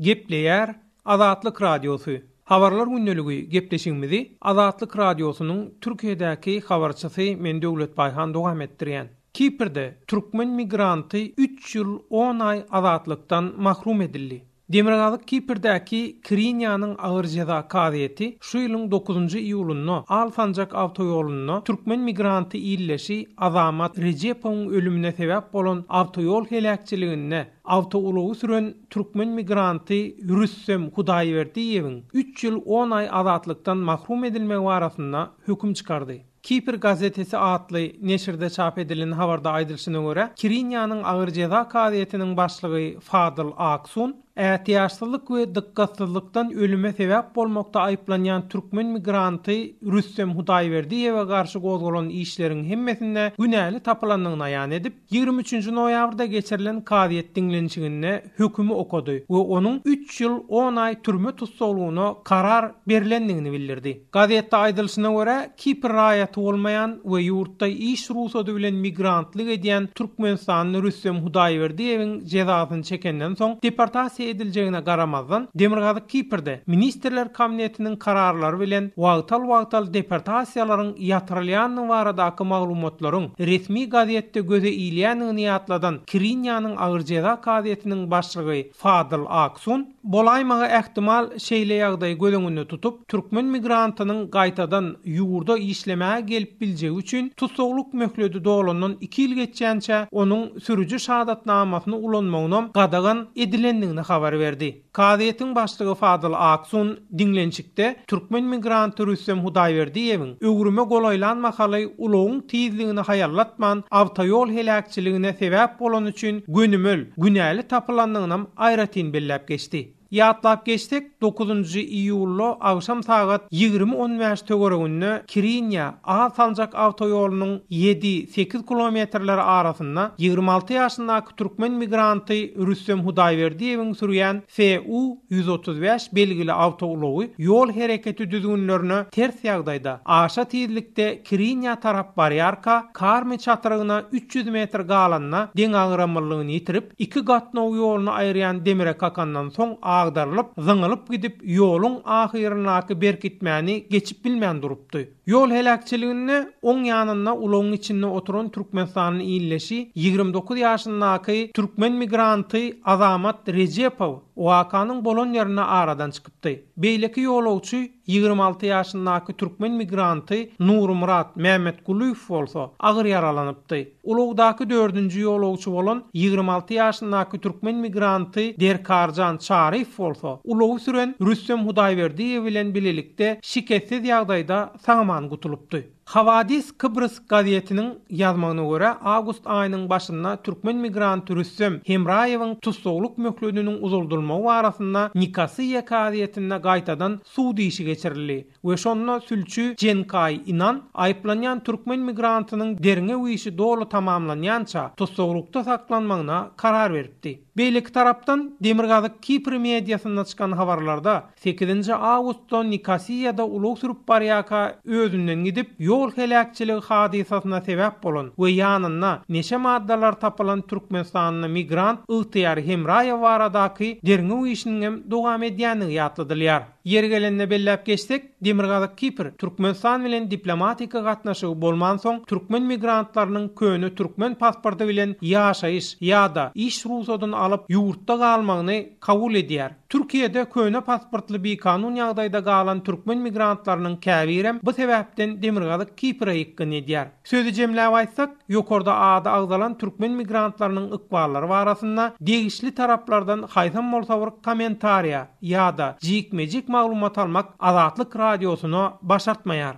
Gepleýär Azatlyk Radiosy, Habarlar gündeligi gepleşigimizi Azatlyk Radiosynyň Türkiýedäki habarçysy men Döwlet Baýhan dowam etdirýän. Kiprde türkmen migranty üç ýyl on aý azatlykdan mahrum edildi. Demirgazyk Kiprdäki Kirinýanyň agyr jeza kazyýeti şu ýylyň dokuzynjy iýulynda Al-Sanjak awtoýolunda türkmen migranty ildeşi Azamat Rejepowyň ölümine sebäp bolan awtoýol heläkçiliginde awtoulagy süren türkmen migranty Rüstem Hudaýberdiýewiň üç ýyl on aý azatlykdan mahrum edilmegi barasynda höküm çykardy. Kipr gazetesi atly neşirde çap edilen habarda aýdylyşyna görä, Kirinýanyň agyr jeza kazyýetiniň başlygy Fadyl Aksun, ätiýaçsyzlyk we dykgatsyzlykdan ölüme sebäp bolmakda aýyplanýan türkmen migranty Rüstem Hudaýberdiýewe garşy gozgalan işleriň hemmesinde günäli tapylandygyny aýan edip, 23 noýabrda geçirilen kazyýet diňlenişiginde hökümi okady we onuň üç ýyl on aý türme tussaglygyna karar berlendigini bildirdi. Gazetde aýdylyşyna görä, Kipr raýaty bolmaýan we ýurtda iş rugsady bilen migrantlyk edýän türkmenistanly Rüstem Hudaýberdiýewiň jezasyny çekenden soň deportasiýa ediljegine garamazdan, Demirgazyk Kiprde Ministrler Kabinetiniň kararlary bilen wagtal-wagtal deportasiýalaryň ýatyrylýandygy baradaky maglumatlaryň resmi gazetde göze ilýändigini ýatladan Kirinýanyň agyr jeza kazyýetiniň başlygy Fadyl Aksun, Bolaýmagy ähtimal şeýle ýagdaýy göz öňünde tutup, türkmen migrantynyň gaýtadan ýurda işlemäge gelip biljegi üçin tussaglyk möhledi dolandan iki ýyl geçýänçä onuň sürüji şahadatnamasyny ulanmagynam gadagan edilendigini habar berdi. Kazyýetiň başlygy Fadyl Aksun diňlenişikde türkmen migranty Rüstem Hudaýberdiýewiň öwrüme golaýlan mahaly ulagyň tizligini haýallatman awtoýol heläkçiligine sebäp bolany üçin gönümel günäli tapylandygynam aýratyn belläp geçdi. Ýatlap geçsek, dokuzynjy iýulda agşam sagat 20 15 töwereginde Kirinýa, Al-Sanjak awtoýolunyň ýedi, sekiz kilometrleri arasynda 26 ýaşyndaky türkmen migranty Rüstem Hudaýberdiýewiň sürýän FU 135 belgili awtoulagy ýol hereketi düzgünlerine ters ýagdaýda, aşa tizlikde Kirinýa tarap barýarka, Karmi çatrygyna 300 metr galanda deňagramlylygyny ýitirip, iki gatnaw ýoluny aýyrýan demire kakandan soň agdarylyp, zyňylyp gidip, ýoluň ahyryndaky berkitmäni geçip bilmän durupdy. Ýol heläkçiliginde oň ýanynda ulagyň içinde oturan türkmenistanly ildeşi, 29 ýaşyndaky türkmen migranty Azamat Rejepow wakanyň bolan ýerinde aradan çykypdy. Beýleki ýolagçy, 26 ýaşyndaky türkmen migranty Nurmyrat Mämmetgulyýew bolsa agyr ýaralanypdy. Ulagdaky dördünji ýolagçy bolan 26 ýaşyndaky türkmen migranty Derkarjan Çaryýew bolsa, ulagy süren Rüstem Hudaýberdiýew bilen bilelikde şikessiz ýagdaýda sag-aman gutulypdy. Hawadis Kybrys gazetiniň ýazmagyna görä, awgust aýynyň başynda türkmen migranty Rüstem Hemraýewiň tussaglyk möhlediniň uzaldylmagy barasynda Nikosiýa kazyýetinde gaýtadan sud işi geçirildi. We şonda sülçi Jenkaý Inan aýyplanýan türkmen migrantynyň derňew işi doly tamamlanýança tussaglykda saklanmagyna karar beripdi. Beýleki tarapdan, Demirgazyk Kipr mediasynda çykan habarlarda, sekizinji awgustda Nikosiýada ulag sürüp barýarka özünden gidip, ýol heläkçiligi hadysasyna sebäp bolan we ýanynda neşe maddalary tapylan türkmenistanly migrant Ygtyýar Hemraýew baradaky derňew işiniňem dowam edýändigi ýatladylýar. Ýeri gelende belläp geçsek, Demirgazyk Kipr Türkmenistan bilen diplomatiki gatnaşygy bolmansoň, türkmen migrantlarynyň köne türkmen pasporty bilen ýaşaýyş ýa-da iş rugsadyny alyp ýurtda galmagyny kabul edýär. Türkiýede köne pasportly bikanun ýagdaýda galan türkmen migrantlarynyň käbirem bu sebäpden Demirgazyk Kipre ýykgyn edýär. Sözi jemläp aýtsak, ýokarda ady agzalan türkmen migrantlarynyň ykballary barasynda degişli taraplardan haýsam bolsa bir kommentariýa ýa-da jikme-jik maglumat almak Azatlyk Radiosyna başartmaýar.